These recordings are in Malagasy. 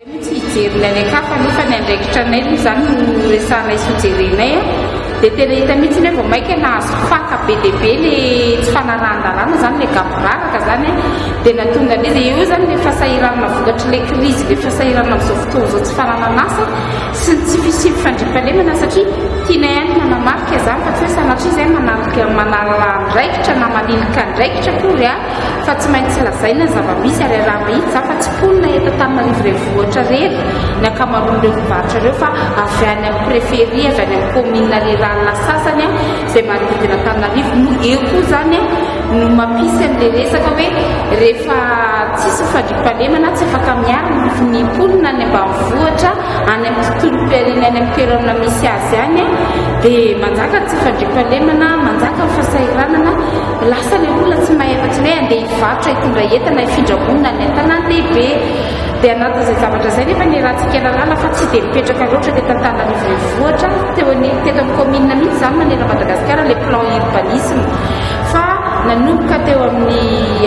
Io tsy hijery ny any an-kafa aloha fa ny andraikitra anay aloha izany no resahanay sy hojerenay a. Dia tena hita mihitsy hoe vao mainka nahazo faka be dia be le tsy fanarahan-dalàna izany, le gaboraraka izany a. Dia nahatonga an'izy, eo izany le fahasahiranana vokatr'ilay krizy, le fahasahiranana amin'izao fotoana izao tsy fananan'asa sy ny tsy fisian'ny fandriampahalemana satria tianay ihany ny manamarika izany fa tsy hoe sanatria izay manalika manala andraikitra na manilika andraikitra akory a. fa tsy maintsy lazaina ny zava-misy ary araha-mahita izany fa tsy mponina eto Antananarivo renivohitra irery ny ankamaroan'ireo mpivarotra ireo fa avy any amin'ny préférie, avy any amin'ny commune rurale sasany izay manodidina Antananarivo no eo koa izany no mampisy an'ilay resaka hoe rehefa tsisy ny fandriampahalemana tsy afaka miaro ny mponina any ambanivohitra any amin'ny tontolom-piariana any amin'ny toerana misy azy any dia manjaka ny tsy fandriampahalemana, manjaka ny fahasahiranana. Lasa ilay olona tsy mahay afa-tsy ny hoe handeha hivarotra, hitondra entana, hifindra monina any an-tanàn-dehibe. Dia anatin'izay zavatra izay nefa niarahantsika nahalala fa tsy dia mipetraka loatra teto Antananarivo Renivohitra, teo anie, teto amin'ny kaominina mihitsy izany manerana an'i Madagasikara ilay plan urbanisme. Fa nanomboka teo amin'ny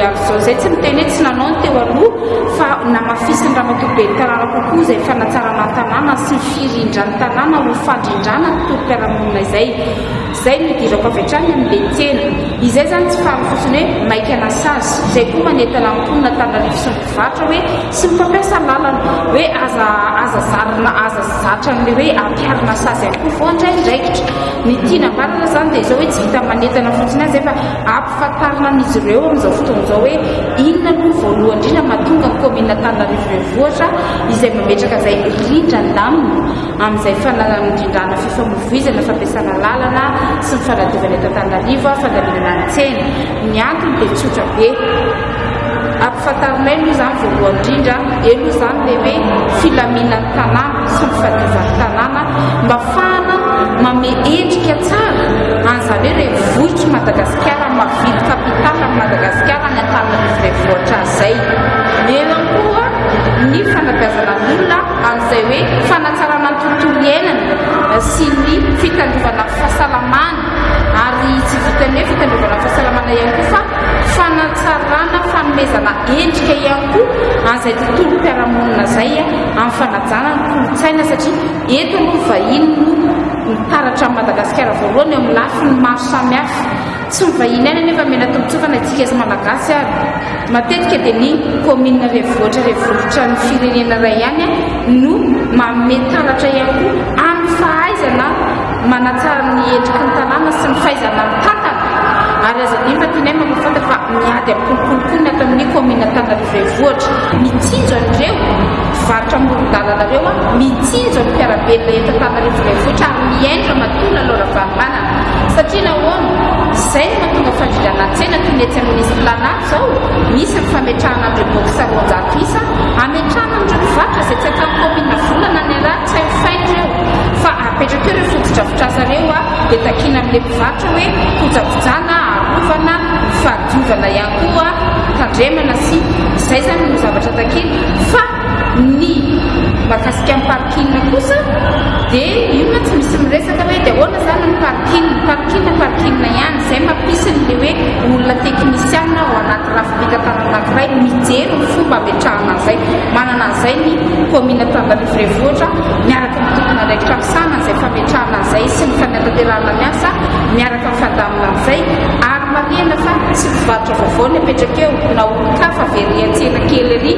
amin'izao izay tsy miteny hoe tsy nanao ny teo aloha fa namafisin'ny Ramatoa Ben'ny tanàna kokoa izay fanatsarana ny tanàna sy ny firindran'ny tanàna ho fandrindrana ny tontolom-piarahamonina izay. Izay no idirako avy hatrany amin'ilay tsena. Izay izany tsy faly fotsiny hoe maika nasazy. Izay koa manentana ny mponina Antananarivo sy ny mpivarotra hoe sy ny mpampiasa lalana hoe aza aza zarina aza zatra an'ilay hoe ampiharina sazy ihany koa vao handray andraikitra. Ny tiana ambarana izany dia izao hoe tsy vitan'ny manentana fotsiny azy fa ampifantarina an'izy ireo amin'izao fotoana izao hoe inona aloha voalohany indrindra mahatonga ny kaominina Antananarivo Renivohitra izay mametraka izay rindran-damina amin'izay fanandrindrana fifamoivoizana, fampiasana lalana sy ny fanadiovana eto Antananarivo, fandaminana ny tsena. Ny antony dia tsotra be. Ampifantarinay aloha izany voalohany indrindra, eo aloha izany ilay hoe filaminan'ny tanàna sy ny fahadiovan'ny tanàna mba afahana manome endrika tsara an'izany hoe renivohitr'i Madagasikara, maha-ville capitale an'i Madagasikara any Antananarivo renivohitra izay. Eo ihany koa ny fanabeazana ny olona amin'izay hoe fanatsarana ny tontolo iainana sy ny fitandrovana ny fahasalamana ary tsy vitan'ny hoe fitandrovana ny fahasalamana ihany koa fa fanatsarana fanomezana endrika ihany koa an'izay tontolom-piarahamonina izay amin'ny fanajana ny kolontsaina satria eto aloha ny vahiny no mitaratra amin'i Madagasikara voalohany eo amin'ny lafiny maro samihafa. Tsy ny vahiny ihany anefa mena tombontsoa fa na isika sy Malagasy ary. Matetika dia ny kaominina renivohitra renivohitra ny firenena iray ihany no manome taratra ihany koa amin'ny fahaizana manatsara ny endriky ny tanàna sy ny fahaizana mitantana. Ary aza adino fa tianay mampahafantatra fa miady amin'ny kolikoly koa ny ato amin'ny kaominina Antananarivo renivohitra. Mitsinjo an'ireo mpivarotra amoron-dalana ireo, mitsinjo ny mpiara-belona eto Antananarivo renivohitra ary mihaino Ramatoa Lalao Ravalomanana. Satria nahoana? Izay no mahatonga fandrindrana tsena toy ny etsy amin'ny Esplanade izao, misy ny fametrahana an'ireo box 200 isa, ametrahana an'ireo mpivarotra izay tsy ataon'ny kaominina vola na ny ara, tsy haifaina ireo, fa apetraka eo ireo fotodrafitrasa ireo dia takiana amin'ilay mpivarotra hoe kojakojana, arovana, ny fahadiovana ihany koa tandremana sy izay izany no zavatra takiana fa Ny mahakasika ny parking kosa dia io mantsy misy miresaka hoe dia ahoana izany ny parking, parking parking ihany, izay mampisy ny le hoe olona teknisiana ao anaty rafi-pitantanana anankiray mijery ny fomba ametrahana an'izay, manana an'izay ny kaominina Antananarivo Renivohitra miaraka amin'ny tompon'andraikitra misahana an'izay fametrahana an'izay sy ny fanatanterahana ny asa miaraka amin'ny fandaminana an'izay ary marihina fa tsy mpivarotra vaovao ny apetraka eo na olon-kafa avy ery an-tsena kely ery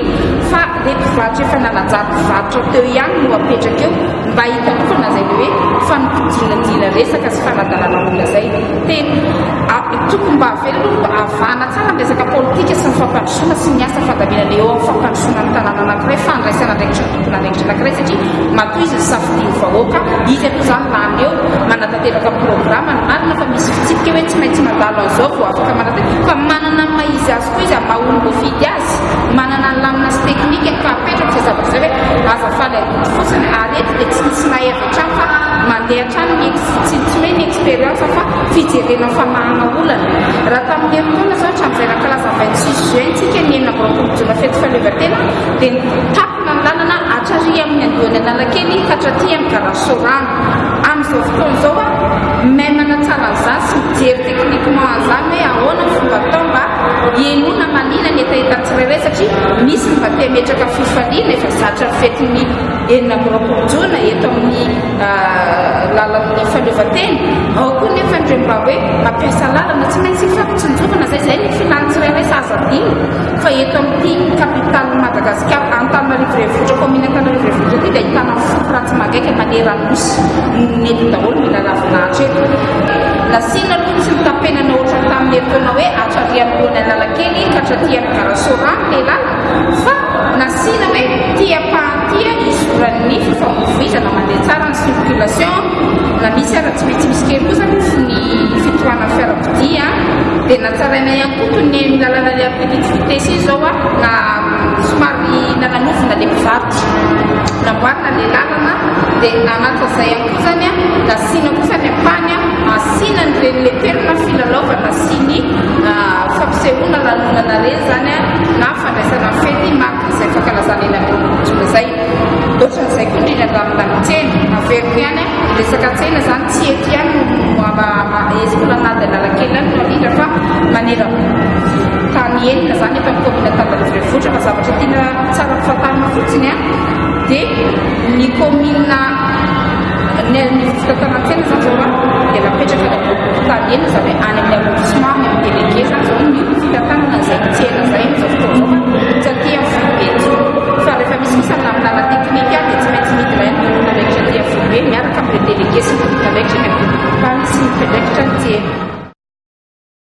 fa le mpivarotra efa nanajary mpivarotra teo ihany no apetraka eo mba hitarovana izay le hoe fanodinadina resaka sy fanadalana olona izay. Tena tokony mba avela aloha mba avahana tsara ny resaka politika sy ny fampandrosoana sy ny asa fandaminana eo amin'ny fampandrosoana ny tanàna anankiray, fandraisana andraikitry ny tompon'andraikitra anankiray satria matoa izy nisafidian'ny vahoaka, izy aloha izany lany eo manatanteraka programany, marina fa misy fitsipika hoe tsy maintsy mandalo an'izao vao afaka manatanteraka fa manana ny maha izy azy koa izy amin'ny maha olom-boafidy azy. Manana ny lamina sy teknika ka apetrako izay zavatra izay hoe aza faly adoto fotsiny ary eto dia tsy misy mahay avy hatrany fa mandeha hatrany ny tsy tsy hoe ny expérience fa fijerena famahana olana. Raha tamin'ny herintaona izao hatramin'izay nankalaza 26 juin tsika ny 26 jona fety fahaleovantena dia nitapona ny lalana hatrary amin'ny andohan'ny Analakely ka hatraty amin'ny garage Sorano. Amin'izao fotoana izao aho mahay manatsara an'izany sy mijery techniquement an'izany hoe ahoana ny fomba atao mba Henoina manina ny hetahetan'ny tsirairay satria misy ny mba te hametraka fifaliana, efa zatra ny fetin'ny 26 jona eto amin'ny lalan'ny fahaleovantena. Ao koa nefa ireo mba hoe mampiasa lalana, tsy maintsy ifampitsinjovana izay, izay ny filan'ny tsirairay sa aza adino fa eto amin'ity capitale Madagasikara Antananarivo Renivohitra, commune Antananarivo Renivohitra ity dia ahitana foko ratsy mangaika maneran'ny nosy, monina eto daholo mila ravinahitra eto. Nasiana aloha tsy notapenana ohatran'ny tamin'ny herintaona hoe hatrary anoloan'ny Analakely ka hatraty amin'ny gara Soarano ilay lalana fa nasiana hoe ity ampahany ity hizoran'ny fifamoivoizana mandeha tsara ny circulation na misy ara tsy maintsy misy kely kosa aloha ny fitohanan'ny fiarakodia dia natsaraina ihany koa toy ny amin'ny lalana ilay à petite vitesse iny izao na somary nananovina ilay mpivarotra namboarina ilay lalana dia anatin'izay ihany koa izany nasiana kosa ny ampahany asiana an'ireny ilay toerana filalaovana sy ny fampisehoana lanonana ireny izany na fandraisana fety mariky izay fankalazana 26 jona izay. Ohatran'izay koa indrindra ny amin'ny tsena. Averiko ihany, resaka tsena izany tsy eto ihany no Esplanade Analakely ihany no arindra fa maneran-tany enina izany eto amin'ny commune Antananarivo Renivohitra fa zavatra tiana tsara hofantarina fotsiny dia ny commune ny ny fitantanan-tsena izany izao dia napetraka any amin'ny boriborintany enina izany hoe any amin'ny arrondissement any amin'ny délégué izany izao ny fitantanana izay tsena.